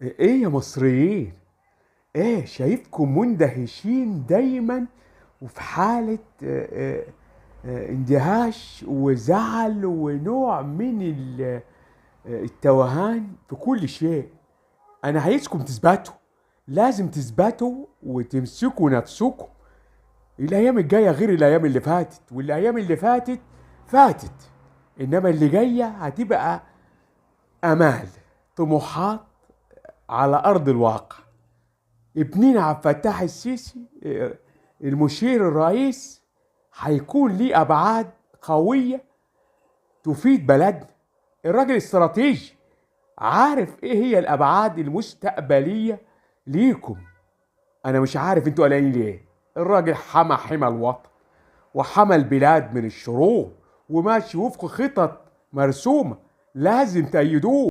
ايه يا مصريين؟ ايه شايفكم مندهشين دايما وفي حالة اندهاش وزعل ونوع من التوهان في كل شيء. انا عايزكم تثبتوا، لازم تثبتوا وتمسكوا نفسكم. الايام الجاية غير الايام اللي فاتت، والايام اللي فاتت فاتت، انما اللي جاية هتبقى امال، طموحات على ارض الواقع. ابننا عبد الفتاح السيسي المشير الرئيس هيكون ليه ابعاد قوية تفيد بلدنا. الراجل استراتيجي، عارف ايه هي الابعاد المستقبلية ليكم. انا مش عارف انتوا قلقانين ليه. الراجل حمى الوطن وحمى البلاد من الشرور، وماشي وفق خطط مرسومه، لازم تأيدوه.